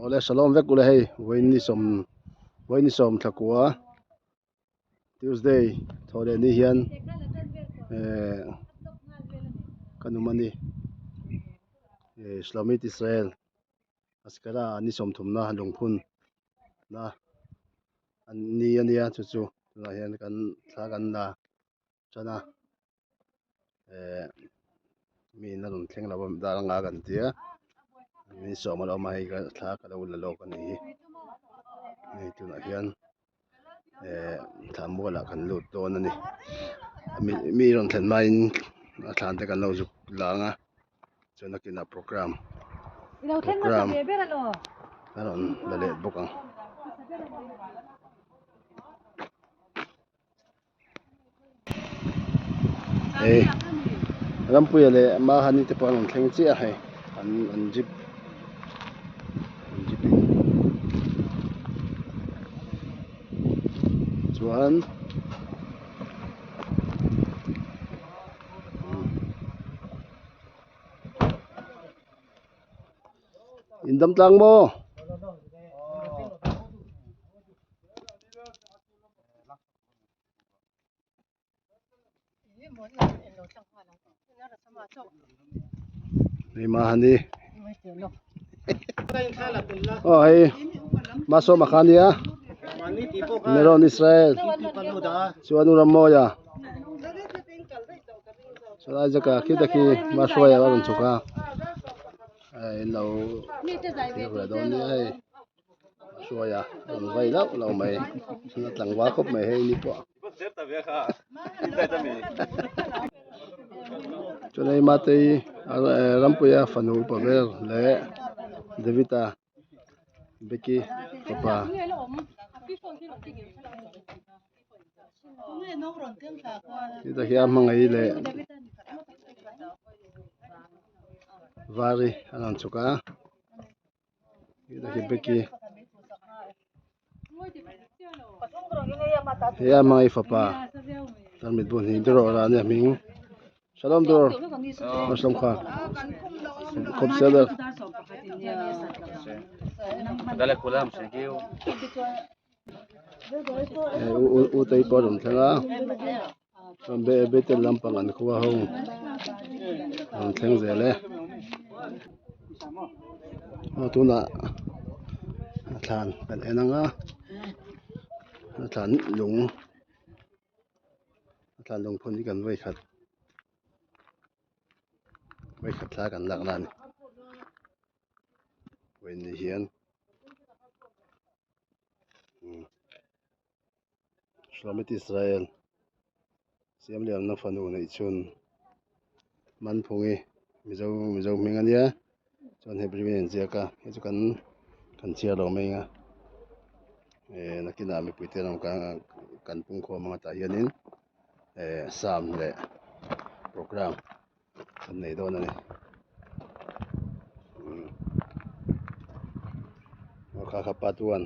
Awle shalom vek ule hei vawiin ni sawm vawiin ni sawm thla kua Tuesday thawh leh ni hian ehh ka num a ni ehh Shlomit Israel Askara ni sawmthumna lungphun na an ni a nia chu chu tunah hian kan thla kan la tan a ehh mi in a rawn thleng lo a dar anga kan tia min sawm a lo awm a hei ka thla ka lo la lawk a nih hi hei tunah hian ehh thla mual ah kan lut dawn a ni mi rawn thlen hmain a thlan te kan lo zuk la ang a chuan nakinah program program a rawn la leh bawk ang. Hei Rampuia leh Mahani te pawh an rawn thleng chiah a hei an an jeep an jeep in chuan in dam tlang maw? Hei mahani aw hei Masawma kha ania Meron Israel chuan u Rammawia chuan Isaac-a khita khi Mahruaia a rawn chhuk a in lo thlir ve dawn nia hei. hruai a rawn vai lauh lauh mai a tlangval khawp mai hei ni pawh chuan hei mate hi rampuia fanu upa ber leh David-a Becky fapa hetah hian hmangaih leh vari a rawn chhuk a. He a hmangaih fapa tarmit bun hi dawr a nia hming shalom dawr shalom kha khawp sel u tei pawh a rawn thleng a Bethel lampang an khua ho an thleng zel e aw tunah a thlan kan en ang a a thlan lung a thlan lung phun hi kan vawi khat vawi khat thla kan lak na a ni vawiin ni hian. Shlomit Israel Siamlianna fanu neih chhun Manphungi Mizo Mizo hming a nia chuan Hebrew in an ziak a hei chu kan kan chhiar lo mai ang a eh nakinah mipui te lam kan pungkhawm ang a tah hianin eh psalm leh programme kan nei dawn a ni aw kha kha part one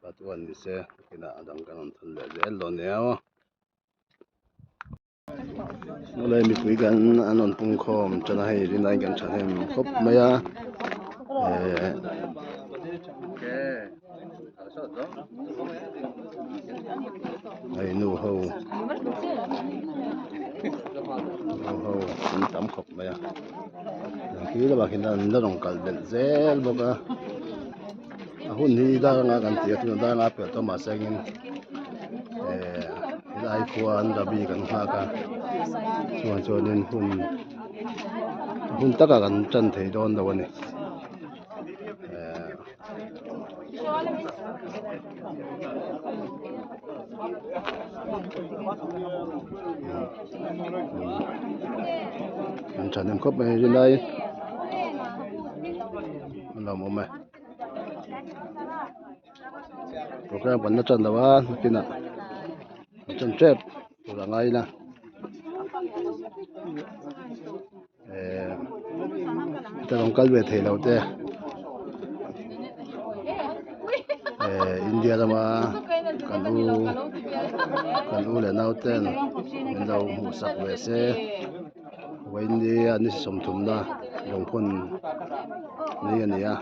part one ni se nakinah a dang kan rawn thawn leh zel dawn nia aw awle mipui kan an rawn pung khawm tan a hei rinai kan thahnem khawp mai a eh. Hei nu ho nu ho an tam khawp mai a khi lamah khian an la rawn kal belh zel bawk a a hun hi dar anga kan tih a tunah dar anga pelh tawh mahse engin eh helai khuan rabbi kan nghak a chuan chuanin hun hun takah kan tan thei dawn lo a ni eh. An thahnem khawp mai rin lai a lawmawm e program kan la tan lo a nakinah an tan tep tur a ngai ila. Eh ta rawn kal ve thei lo te eh India lama kan u kan u leh nau ten min lo hmuh sak ve se vawiin ni a ni sawmthumna Lungphun ni a ni a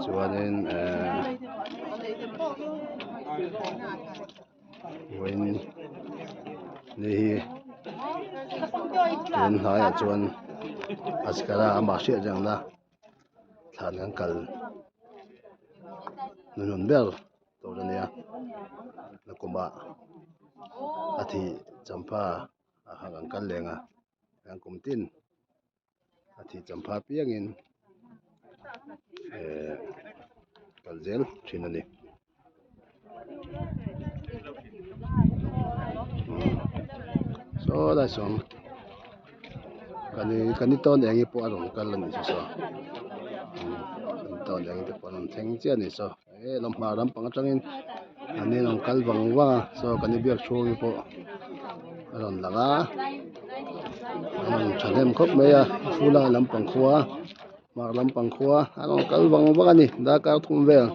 chuanin ehh vawiin ni hi tun hnaiah chuan Azkara amah hriat rengna thlan kan kal hnuhnun ber tur a nia nakumah a thih champha ah khan kan kal leng a. An kum tin a thih champha piangin eh kal zel thin a ni. Saw lai sawn kan i tawn eng hi pawh a rawn kal a nih chu saw kan tawn eng te pawh a rawn thleng chiah a ni saw he lam hmar lampang atangin an in rawn kal vang vang a saw kan i biak chhung hi pawh a rawn lang a a rawn thahnem khawp mai a a fula lampang khua hmar lampang khua a rawn kal vang vang a ni darkar thum vel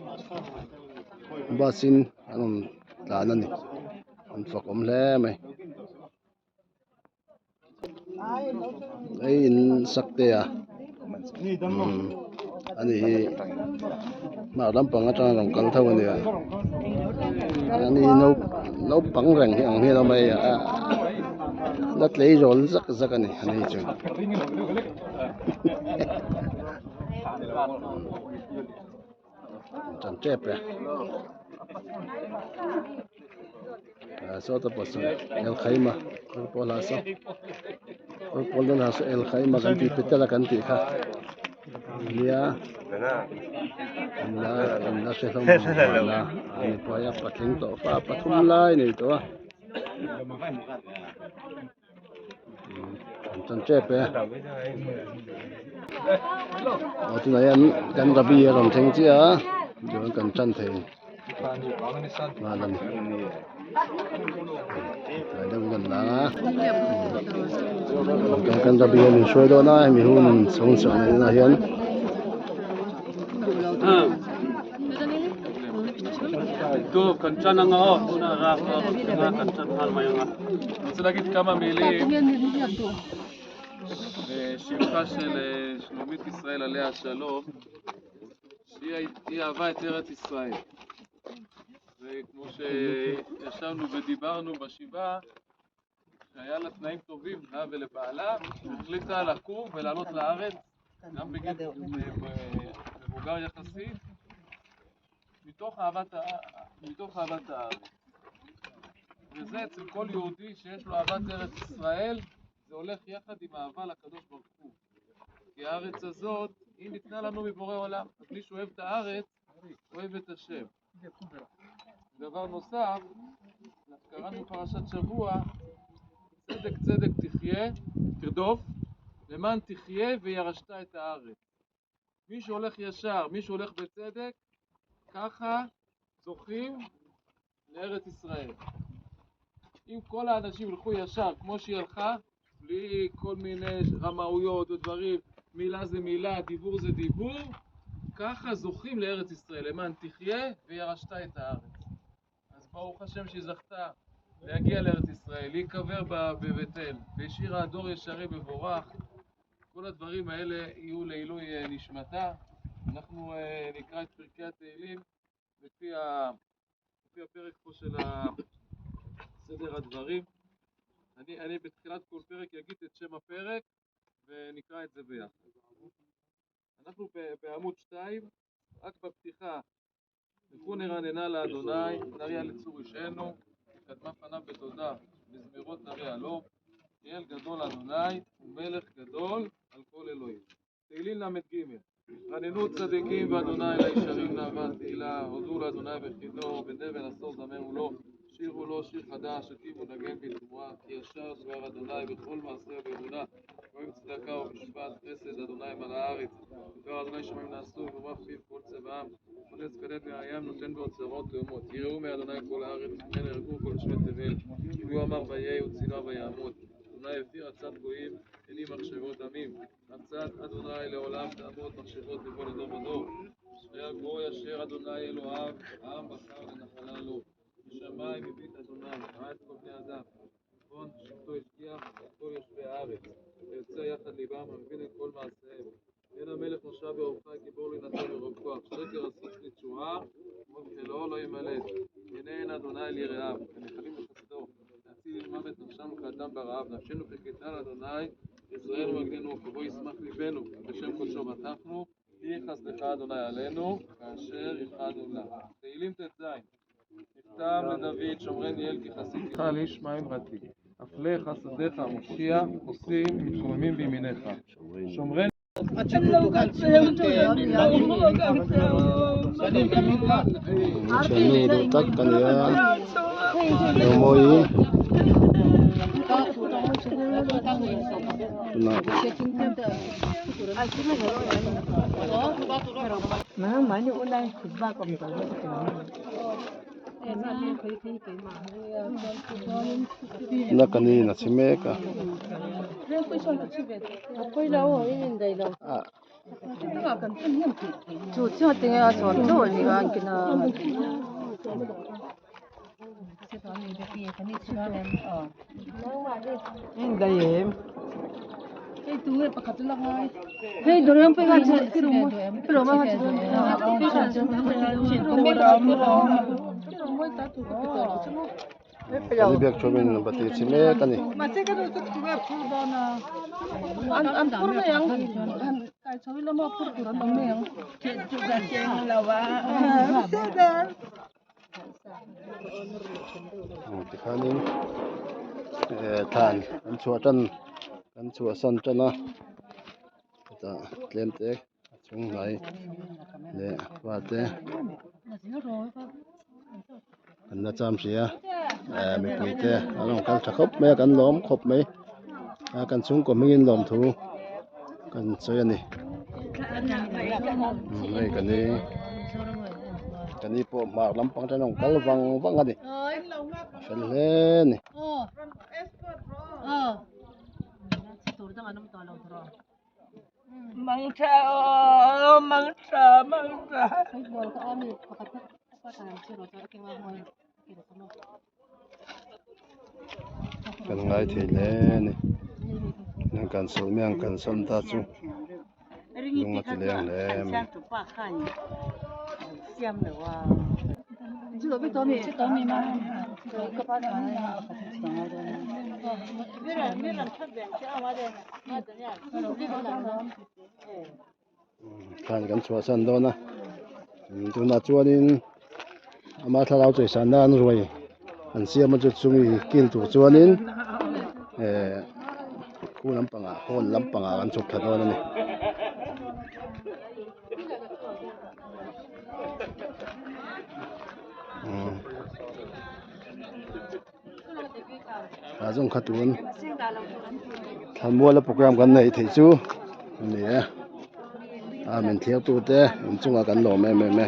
bus in a rawn tlan a ni an fak awm hle mai. Hei in sak te a umm ani hi hmar lampang atanga rawn kal tho a nia ani naupang reng hi ang hian a awm a hei a la tleirawl zak zak a ni ani chu. Tan tep e ah sawta pawh sawn el khaima kawr pawl ah saw kawr pawl dawn ah saw el khaima kan tih petala kan tih kha nia inla inla hre hlawm ang a ani pawh hei a patling tawh fa pathum lai a nei tawh a. An tan tep e aw tunah hian kan rabbi a rawn thleng chiah a chuan kan tan thei nghal a ni tlai deuh in kan lang a kan rabbi hian min hruai dawn a hemi hun chhung chhuah na hian. טוב, kan tan anga aw tuna rak anga kan tan nghal mai anga. אני רוצה להגיד כמה מילים בשבחה של שלומית ישראל עליה השלום, שהיא אהבה את ארץ ישראל. וכמו שישבנו ודיברנו בשבעה, שהיה לה תנאים טובים, לה ולבעלה, החליטה לקום ולעלות לארץ, גם בגיל מבוגר יחסית, מתוך אהבת, מתוך אהבת הארץ. וזה אצל כל יהודי שיש לו אהבת ארץ ישראל, זה הולך יחד עם אהבה לקדוש ברוך הוא. כי הארץ הזאת, היא ניתנה לנו מבורא עולם. אז מי שאוהב את הארץ, אוהב את השם. דבר נוסף, קראנו פרשת שבוע, צדק צדק תחיה, תרדוף, למען תחיה וירשת את הארץ. מי שהולך ישר, מי שהולך בצדק, ככה זוכים לארץ ישראל. אם כל האנשים ילכו ישר כמו שהיא הלכה, בלי כל מיני רמאויות ודברים, מילה זה מילה, דיבור זה דיבור, ככה זוכים לארץ ישראל, למען תחיה וירשת את הארץ. אז ברוך השם שהיא זכתה להגיע לארץ ישראל, להיקבר בבית אל, והשאירה דור ישרים מבורך. כל הדברים האלה יהיו לעילוי נשמתה. אנחנו נקרא את פרקי התהילים לפי, ה... לפי הפרק פה של סדר הדברים. אני, אני בתחילת כל פרק אגיד את שם הפרק ונקרא את זה ביחד. אנחנו בעמוד 2, רק בפתיחה, לכו נרננה לאדוני, נריע לצור ישענו, קדמה פניו בתודה, בזמירות נריע לו, אל גדול אדוני ומלך גדול על כל אלוהים. תהילים ל"ג רננו צדיקים ואדוני לישרים נאווה תהילה, הודו לאדוני בחידו, בנבן עשור זמרו לו, שירו לו שיר חדש, הקימו נגן בתרועה, כי ישר דבר אדוני בכל מעשה באמונה, אוהב צדקה ומשפט, חסד אדוני מלא הארץ, דבר אדוני שמים נעשו, ורוח פיו כל צבאם, כונס כנד מהים, נותן באוצרות תאומות, יראו מאדוני כל הארץ, כן ירגו כל יושבי תבל, כי הוא אמר ויהי וצילה ויעמוד, אדוני הפיר עצת גויים, איני מחשבות עמים, עצת אדוני לעולם תעמוד מחשבות לבו לדור ודור. אשרי הגוי אשר אדוני אלוהיו, העם בחר לנחלה לו. בשמיים הביט אדוני, ראה את כל בני אדם. נכון, שבטו השגיח את כל יושבי הארץ. היוצא יחד ליבם, המבין את כל מעשיהם. אין המלך נושע ברובך, גיבור לא ינצל מרוב כוח. שקר הסוס לתשועה, ומבחלו לא ימלט. הנה עין אדוני ליראיו, ונחלים לחסדו. להציל ממוות נפשנו כאדם ברעב, נפשנו חיכתה לאדוני, עזרנו מגננו, כי בו ישמח ליבנו, בשם קודשו בטחנו. יהי חסדך אדוני עלינו, כאשר ייחלנו לך. תהילים ט"ז מכתם לדוד שומרני אל כי חסיתי לך איש אמרתי הפלא חסדיך מושיע חוסים מתקוממים בימינך שומרני Thiannu duh tak ka ni a Romawi tunah Na ka ni na chhi mek a. Kan biak chuan in bati chi mek a ni. Tikhanin eh thlan an chhuah tan an chhuahsan tan a chutah tlem te a chung hnai leh fate an la cham hrih a eh mipui te an rawn kal tha khawp mai a kan lawm khawp mai a kan chhungkaw hmingin lawmthu kan sawi a ni hei ka ni ka ni pawh hmar lampang te an rawn kal vang vang a ni a fel hle a ni. Kan ngai thei hle a ni kan sawi mai ang kan sawn ta chu lung a ti leng hle mai. Thlan kan chhuahsan dawn a tunah chuanin ama thlarau chawisan nan ruai an siam a chu chumi kil tur chuanin eh khu lampangah hall lampangah kan chhuk thla dawn a ni. A zawng kha tun thlanmuala program kan neih theih chu a ni e a min thlir tute inchungah kan lawm em em e.